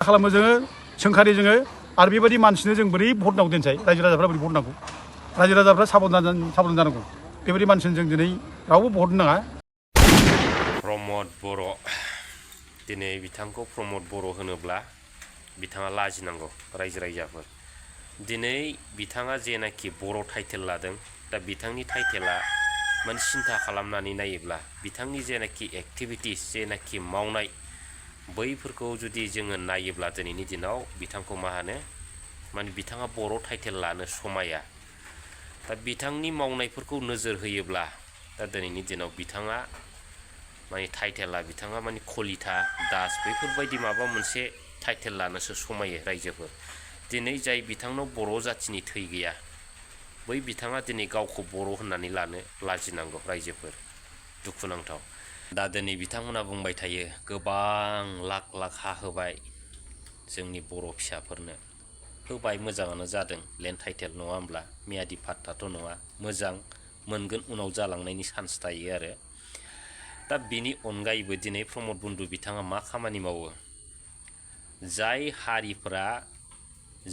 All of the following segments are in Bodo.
खालामो जोङो सोंखारि जोङो आरो बेबायदि मानसिनो जों बोरै भट नांगौ दोनसाय रायजो राजाफ्रा बोरै भट नांगौ रायजो राजाफ्रा साबधान जानांगौ बेबायदि मानसिनो जों दिनै रावबो भट नाङा। प्रमद बर' दिनै बिथांखौ प्रमद बर' होनोब्ला बिथाङा लाजिनांगौ रायजो राजाफोर। दिनै बिथाङा जेनाखि बर' टाइटेल लादों दा बिथांनि टाइटेला माने सिन्था खालामनानै नायोब्ला बिथांनि जेनाखि एक्टिभिटिस जेनाखि मावनाय बैफोरखौ जुदि जोङो नायोब्ला दिनैनि दिनाव बिथांखौ मा होनो माने बिथाङा बर' टाइटेल लानो समाया। दा बिथांनि मावनायफोरखौ नोजोर होयोब्ला दा दिनैनि दिनाव बिथाङा माने टाइटेला बिथाङा माने कलिता दास बेफोरबायदि माबा मोनसे टाइटेल लानोसो समायो रायजोफोर। दिनै जाय बिथांनाव बर' जाथिनि थै गैया बै बिथाङा दिनै गावखौ बर' होननानै लानो लाजिनांगौ रायजोफोर, दुखुनांथाव। दा दिनै बिथांमोना बुंबाय थायो गोबां लाख लाख हा होबाय जोंनि बर' फिसाफोरनो। होबाय मोजाङानो जादों लेन्ड टाइटेल नङा होमब्ला मियादि फाट्टाथ' नङा, मोजां मोनगोन उनाव जालांनायनि चान्स थायो आरो। दा बेनि अनगायैबो दिनै प्रमद बन्दु बिथाङा मा खामानि मावो, जाय हारिफ्रा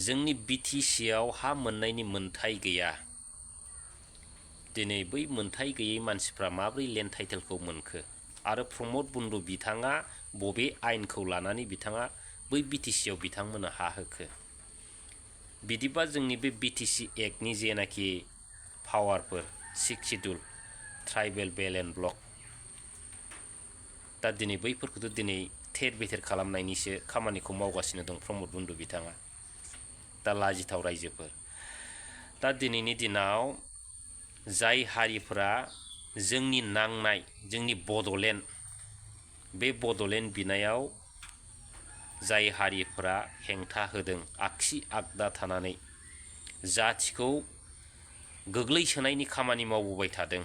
जोंनि BTC-आव हा मोननायनि मोन्थाय गैया दिनै बै मोन्थाय गैयै मानसिफ्रा माब्रै लेन्ड टाइटेलखौ मोनखो आरो प्रमद बन्दु बिथाङा बबे आयेनखौ लानानै बिथाङा बै BTC-आव बिथांमोननो हा होखो। बिदिबा जोंनि बे BTC एक्टनि जेनाखि पावारफोर 6 शिड्युल ट्राइबेल बेल्ट एन्ड ब्लक दा दिनै बैफोरखौथ' दिनै थेर बेथेर खालामनायनिसो खामानिखौ मावगासिनो दं प्रमद बन्दु बिथाङा। दा लाजिथाव रायजोफोर। दा दिनैनि दिनाव जाय हारिफोरा जोंनि नांनाय जोंनि बड'लेण्ड बे बड'लेण्ड बिनायाव जाय हारिफोरा हेंथा होदों आगसि आगदा थानानै जाथिखौ गोग्लैसोनायनि खामानि मावबोबाय थादों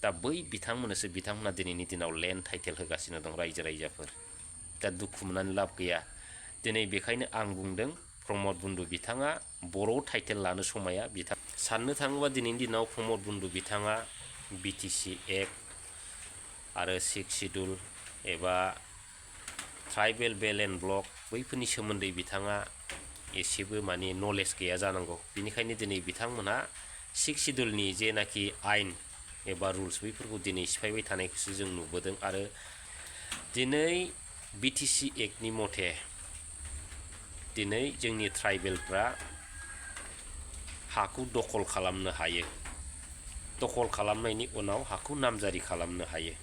दा बै बिथांमोननोसो बिथांमोना दिनैनि दिनाव लेन्ड टाइटेल होगासिनो दं रायजो राजाफोर। दा दुखु मोननानै लाब गैया। दिनै बेखायनो आं बुंदों प्रमद बन्दु बिथाङा बर' टाइटेल लानो समाया। बिथां साननो थाङोबा दिनैनि दिनाव प्रमद बन्दु बिथाङा BTC एक्ट आरो 6 शिड्युल एबा ट्राइबेल बेल्ट एन्ड ब्लक बैफोरनि सोमोन्दै बिथाङा एसेबो माने नलेज गैया जानांगौ। बेनिखायनो दिनै बिथांमोनहा 6 शिड्युलनि जेनाखि आयेन एबा रुल्स बैफोरखौ दिनै सिफायबाय थानायखौसो जों नुबोदों। आरो दिनै BTC एक्टनि मथे दिनै जोंनि ट्राइबेलफ्रा हाखौ दखल खालामनो हायो। दखल खालामनायनि उनाव हाखौ नामजारि खालामनो हायो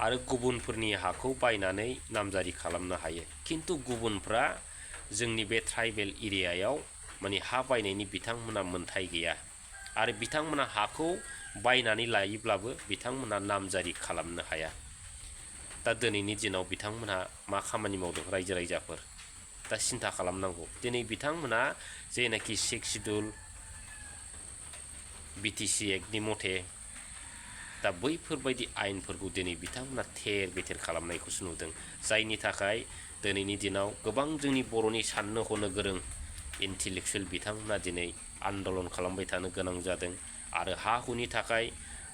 आरो गुबुनफोरनि हाखौ बायनानै नामजारि खालामनो हायो। खिन्थु गुबुनफ्रा जोंनि बे ट्राइबेल एरियायाव माने हा बायनायनि बिथांमोना मोन्थाय गैया आरो बिथांमोना हाखौ बायनानै लायोब्लाबो बिथांमोना नामजारि खालामनो हाया। दा दिनैनि दिनाव बिथांमोनहा मा खामानि मावदों रायजो राजाफोर, दा सिन्था खालामनांगौ। दिनै बिथांमोना जेनाखि 6 शिड्युल BTC एक्टनि मथे दा बैफोरबायदि आयेनफोरखौ दिनै बिथांमोना थेर बेथेर खालामनायखौसो नुदों। जायनि थाखाय दिनैनि दिनाव गोबां जोंनि बर'नि साननो हनो गोरों इन्टेलेक्सुवेल बिथांमोना दिनै आन्दलन खालामबाय थानो गोनां जादों। आरो हा हुनि थाखाय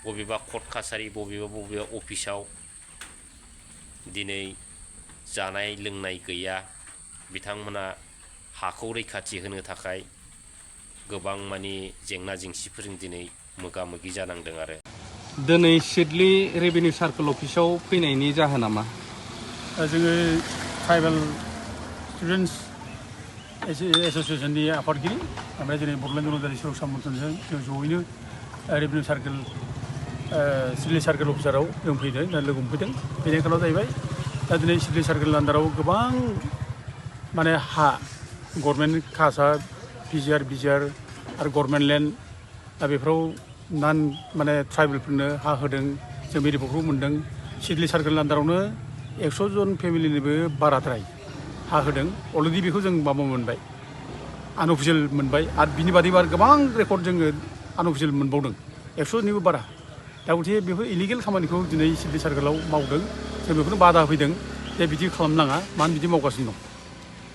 बबेबा कर्ट कासारि बबेबा अफिसाव दिनै जानाय लोंनाय गैया। बिथांमोना हाखौ रैखाथि होनो थाखाय गोबां माने जेंना जेंसिफोरजों दिनै मोगा मोगि जानांदों। आरो दिनै सिडली रेभिनिउ सार्कोल अफिसाव फैनायनि जाहोना मा? जोङो ट्राइबेल स्टुडेन्टस एस'सिएशननि आफादगिरि ओमफ्राय दिनै बड'लेण्ड जनजाति सुरक्षा मन्थनजों जों जयैनो रेभिनिउ सार्कोल सिडली सार्कोल अफिसाराव जों फैदों लोगो मोनफैदों। बेनि खारनाव जाहैबाय दा दिनै सिडली सार्कोल आन्दाराव गोबां माने हा गभर्नमेन्ट खासा PGR BGR आरो गभर्नमेन्ट लेन्ड दा बेफोराव माने ट्राइबेलफोरनो हा होदों। जों बे रिपर्टखौ मोन्दों। सिडली सार्कोल आन्दारावनो 100 जन फेमिलिनिबो बाराद्राय हा होदों। अलरेडि बेखौ जों माबा मोनबाय आनअफिसियेल मोनबाय आरो बिनि बादैबो आरो गोबां रेकर्ड जोङो आनअफिसियेल मोनबावदों 100निबो बारा। दा गथिखे बेफोर इलिगेल खामानिखौ दिनै सिडली सार्कोलाव मावदों। जों बेखौनो बादा होफैदों जे बिदि खालामनाङा, मानो बिदि मावगासिनो दं।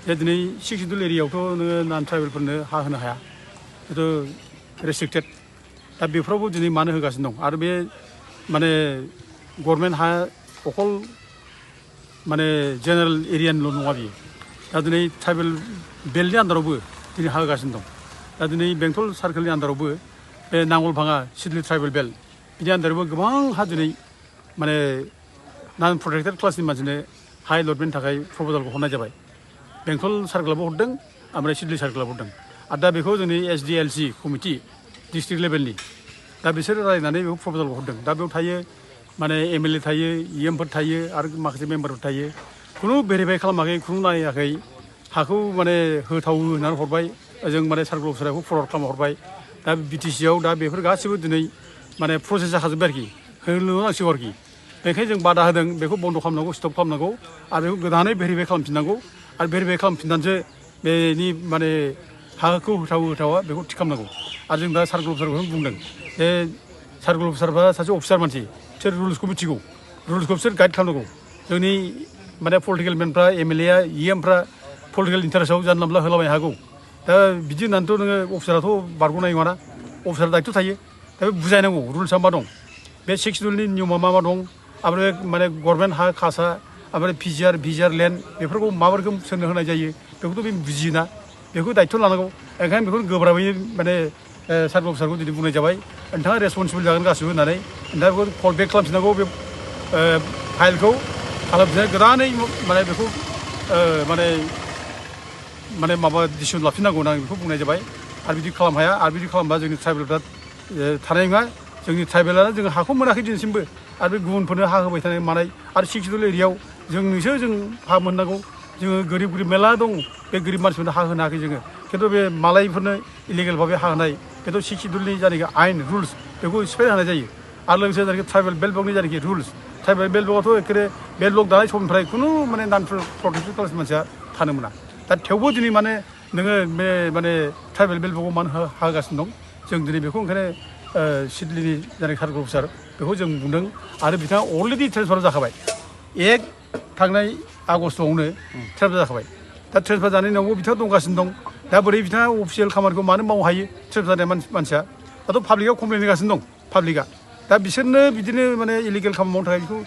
जे दिनै 6 शिड्युल एरियायावथ' नोङो नान ट्राइबेलफोरनो हा होनो हाया, बेथ' रेस्ट्रिक्टेड। दा बेफोरावबो दिनै मानो होगासिनो दं। आरो बे माने गभर्नमेन्ट हा अखल माने जेनेरेल एरियानिल' नङा बियो, दा दिनै ट्राइबेल बेल्टनि आन्दारावबो दिनै हा होगासिनो दं दा दिनै बेंटल सार्कोलनि आन्दारावबो बे नांगलभाङा सिडली ट्राइबेल बेल्ट बिनि आन्दारावबो गोबां हा दिनै माने नन प्रटेक्टेड क्लासनि मानसिनो हा एलटमेन्टनि थाखाय प्रप'जालखौ हरनाय जाबाय बेंटल सार्कोलाबो हरदों ओमफ्राय सिडली सार्कोलाबो हरदों आरो दा बेखौ जोंनि SDLC कमिटि डिस्ट्रिक्ट लेभेलनि दा बिसोर रायनानै बेखौ प्रप'जालखौ हरदों दा बेयाव थायो माने MLA थायो EMफोर थायो आरो माखासे मेम्बारफोर थायो खुनु भेरिफाइ खालामाखै खुनु नायाखै हाखौ माने होथावो होननानै हरबाय जों माने सार्कोल अफिसारखौ फरवार्ड खालामना हरबाय दा BTCआव दा बेफोर गासिबो दिनै माने प्रसेस जाखाजोब्बाय आरोखि होनो नांसिगौ आरोखि बेखायनो जों बादा होदों बेखौ बन्द' खालामनांगौ स्टप खालामनांगौ आरो बेखौ गोदानै भेरिफाइ खालामफिननांगौ आरो भेरिफाइ खालामफिननानैसो बेनि माने हाखौ होथावा बेखौ थिग खालामनांगौ आरो जों दा सार्कोल अफिसारखौनो बुंदों जे सार्कोल अफिसारफ्रा सासे अफिसार मानसि बिसोर रुल्सखौ मिथिगौ रुल्सखौ बिसोर गाइड खालामनांगौ जोंनि माने पलिटिकेल मेनफ्रा MLA EMफ्रा पलिटिकेल इन्टारेस्टआव जानला मोनला होलाबायनो हागौ दा बिदि होननानैथ' नोङो अफिसाराथ' बारग'नाय नङाना अफिसार दायथ' थायो दा बे बुजायनांगौ रुल्सआ मा दं बे 6 शिड्युलनि नियमा मा दं ओमफ्राय माने गभर्नमेन्ट हा खासा ओमफ्राय भिजिआर लेन्ड बेफोरखौ मा रोखोम सोरनो होनाय जायो बेखौथ' बे बुजियोना बेखौ दायथ' लानांगौ ओंखायनो बेखौ गोब्राबैनो माने सार्कोल अफिसारखौ दिनै बुंनाय जाबाय नोंथाङा रेसपन्सिबोल जागोन गासिबो होननानै नोंथाङा बेखौ कल बेक खालामफिननांगौ बे फाइलखौ खालामफिननानै गोदानै माने बेखौ माने माबा डिसिसन लाफिननांगौ होननानै बेखौ बुंनाय जाबाय आरो बिदि खालाम हाया आरो बिदि खालामबा जोंनि ट्राइबेलफ्रा थानाय नङा जोंनि ट्राइबेलानो जों हाखौ मोनाखै दिनैसिमबो आरो बे गुबुनफोरनो हा होबाय थानाय मानाय आरो 6 शिड्युल एरियायाव जोंनिसो जों हा मोननांगौ जोङो गोरिब मेला दं बे गोरिब मानसिफोरनो हा होनो हायाखै जोङो खिन्थु बे मालायफोरनो इलिगेल भाबै हा होनाय खिन्थु 6 शिड्युलनि जायनाखि आयेन रुल्स बेखौ सिफायना होनाय जायो आरो लोगोसे जायनाखि ट्राइबेल बेल्ट ब्लकनि जायनाखि रुल्स ट्राइबेल बेल्ट ब्लकआथ' एखेबारे बेल्ट ब्लक दानाय समनिफ्राय खुनु माने नन प्रटेक्टेड क्लास मानसिया थानो मोना दा थेवबो दिनै माने नोङो बे माने ट्राइबेल बेल्ट ब्लकआव मानो होगासिनो दं जों दिनै बेखौ ओंखायनो सिडलीनि जायनाखि सार्कोल अफिसार बेखौ जों बुंदों आरो बिथाङा अलरेडि ट्रेन्सफार जाखाबाय थांनाय आगस्टआवनो ट्रेन्सफार जाखाबाय दा ट्रेन्सफार जानायनि उनावबो बिथाङा दंगासिनो दं दा बोरै बिथाङा अफिसियेल खामानिखौ मानो मावनो हायो ट्रेन्सफार जानाय मानसिया दाथ' पाब्लिकआव कमप्लेन होगासिनो दं पाब्लिकआ दा बिसोरनो बिदिनो माने इलिगेल खामानि मावनो थाखाय बेखौ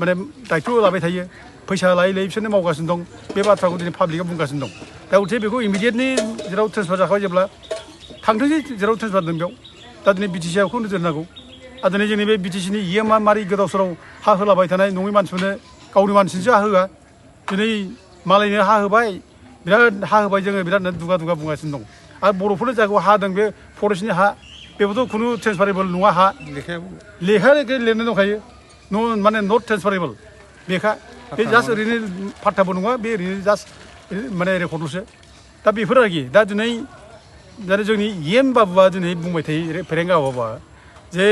माने दायथ' लाबाय थायो फैसा लायै बिसोरनो मावगासिनो दं बे बाथ्राखौ दिनै पाब्लिकआ बुंगासिनो दं दा उथे बेखौ इमिडियेटलि जेराव ट्रेन्सफार जाखाबाय जेब्ला थांथोंसै जेराव ट्रेन्सफार जादों बेयाव दा दिनै BTCखौ नोजोर होनांगौ आरो दिनै जोंनि बे BTCनि EMआ मारै गोदाव सोराव हा होलाबाय थानाय नङै मानसिफोरनो गावनि मानसिनोसो हा होआ दिनै मालायनो हा होबाय बिराद हा होबाय जोङो बिरादनो दुगा बुंगासिनो दं आरो बर'फोरनो जायगायाव हा दं बे फरेस्टनि हा बेबोथ' खुनु ट्रेन्सफारेबल नङा हा लेखा लिरनाय दंखायो माने नट ट्रेन्सफारेबल लेखा बे जास्ट ओरैनो फाट्टाबो नङा बे ओरैनो जास्ट माने रेकर्डल'सो दा बेफोर आरोखि दा दिनै जोंनि EM बाबुआ दिनै बुंबाय थायो फेरेंगा बाबुआ जे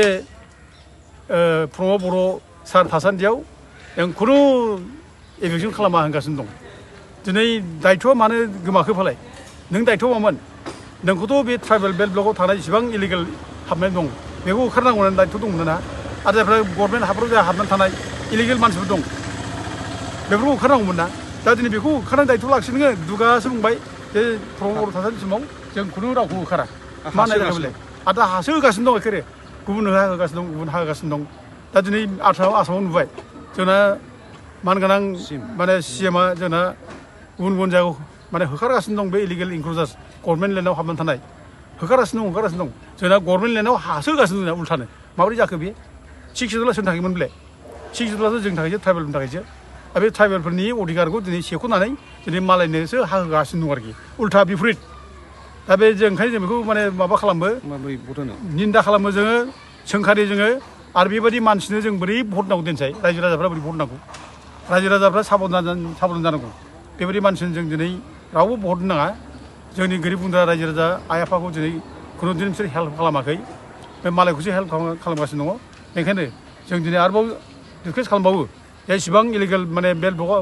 प्रमद बर' सार थासान्दियाव जों खुनु एफेक्सन खालामा होनगासिनो दं दिनै दायथ'आ मानो गोमाखो फालाय नों दायथ' मामोन नोंखौथ' बे ट्राइबेल बेल्ट ब्लकआव थानाय जेसेबां इलिगेल हाबनाय दं बेखौ होखारनांगौ होननानै दायथ' दंमोन ना आरो जायफ्रा गभर्नमेन्ट हाफोराव जाय हाबनानै थानाय इलिगेल मानसिफोर दं बेफोरखौ होखारनांगौमोन ना दा दिनै बेखौ होखारनाय दायथ' लाखिनो नोङो दुगासो बुंबाय जे प्रमद बर' थासान्दि समाव जों खुनु रावखौ होखारा मा होननाय जाखो आरो दा हासो होगासिनो दं एखेरे गुबुन हा होगासिनो दं गुबुन हा होगासिनो दं दा दिनै आसामाव नुबाय जोंना मानगोनां माने CMआ जोंना गुबुन जायगायाव माने होखारगासिनो दं बे इलिगेल इनक्लुजार्स गभर्नमेन्ट लेन्डआव हाबनानै थानाय होखारगासिनो दं जोंना गभर्नमेन्ट लेन्डआव हासो होगासिनो दं उल्थानो माबोरै जाखो बे 6 शिड्युला सोरनि थाखायमोन बेलाय 6 शिड्युलाथ' जोंनि थाखायसो ट्राइबेलफोरनि थाखायसो दा बे ट्राइबेलफोरनि अधिकारखौ दिनै सेख'नानै दिनै मालायनोसो हा होगासिनो दं आरोखि उल्था बिपरित दा बे जों ओंखायनो जों बेखौ माने माबा खालामो निन्दा खालामो जोङो सोंखारि जोङो आरो बेबायदि मानसिनो जों बोरै भट नांगौ दोनसाय रायजो राजाफ्रा बोरै भट नांगौ रायजो राजाफ्रा साबधान जानांगौ बेबायदि मानसिनो जों दिनै रावबो भट नाङा जोंनि गोरिब गुन्द्रा रायजो राजा आइ आफाखौ दिनै खुनु दिन बिसोर हेल्प खालामाखै बे मालायखौसो हेल्प खालामगासिनो दङ बेखायनो जों दिनै आरोबाव रिकुवेस्ट खालामबावो जेसेबां इलिगेल माने बेल्ट ब्लकआव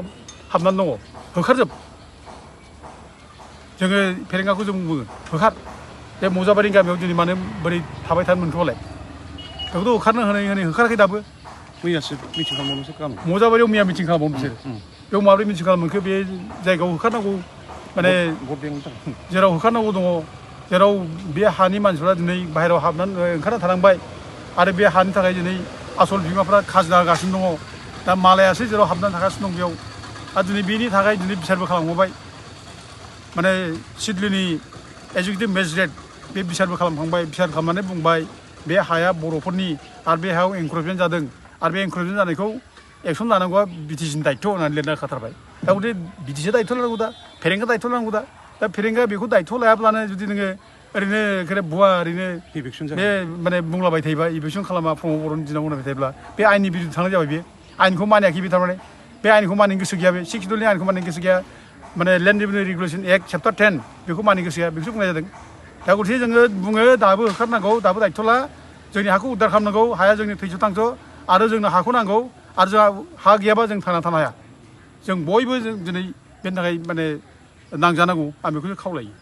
हाबनानै दङ होखारजोब जोङो फेरेंगाखौ जों बुङो होखार बे मजाबारिनि गामियाव दिनै मानो बोरै थाबाय थानो मोनखोबालाय बेखौथ' होखारनो होनाय होखाराखै दाबो मैयासो मिटिं खालामबावनोसो खालामो मजाबारियाव मैया मिटिं खालामबावनो बिसोर बेयाव माबोरै मिटिं खालामोनखो बे जायगायाव होखारनांगौ माने जेराव होखारनांगौ दङ जेराव बे हानि मानसिफ्रा दिनै बाहेरायाव हाबनानै ओंखारना थानांबाय आरो बे हानि थाखाय दिनै आसल बिमाफ्रा खाजोना होगासिनो दङ दा मालायासो जेराव हाबनानै थागासिनो दं बेयाव आरो दिनै बेनि थाखाय दिनै बिसारबो खालामबावबाय माने सिडलिनि एजुकेटिभ मेजिस्ट्रेट बे बिसारबो खालामखांबाय बिसार खालामनानै बुंबाय बे हाया बर'फोरनि आरो बे हायाव एनक्रचमेन्ट जादों आरो बे एनक्रचमेन्ट जानायखौ एक्सन लानांगौआ बिटिसिनि दायित्व होननानै लिरना होखाथारबाय दा गथे बिटिसिया दायित्व लानांगौ दा फेरेंगा दायित्व लानांगौ दा फेरेंगा बेखौ दायित्व लायाब्लानो जुदि नोङो ओरैनो भुवा ओरैनो बे माने बुंलाबाय थायोबा इभिकसन खालामा प्रमद बर'नि दिनाव बुंलाबाय थायोब्ला बे आइननि बिरुद्ध थांनाय जाबाय बे आइनखौ मानियाखै बे थारमाने बे आइनखौ मानिनो गोसो गैया बे 6 शिड्युलनि आइनखौ मानिनो गोसो गैया माने land revenue regulation act chapter 10 बेखौ मानिनो गोसो गैया बेखौसो बुंनाय जादों दा गथे जोङो बुङो दाबो होखारनांगौ दाबो दायित्व ला जोंनि हाखौ उद्धार खालामनांगौ हाया जोंनि थैस' थांस' आरो जोंनो हाखौ नांगौ आरो जोंहा हा गैयाबा जों थांना थानो हाया जों बयबो जों दिनै बेनि थाखाय माने नांजानांगौ आं बेखौसो खावलायो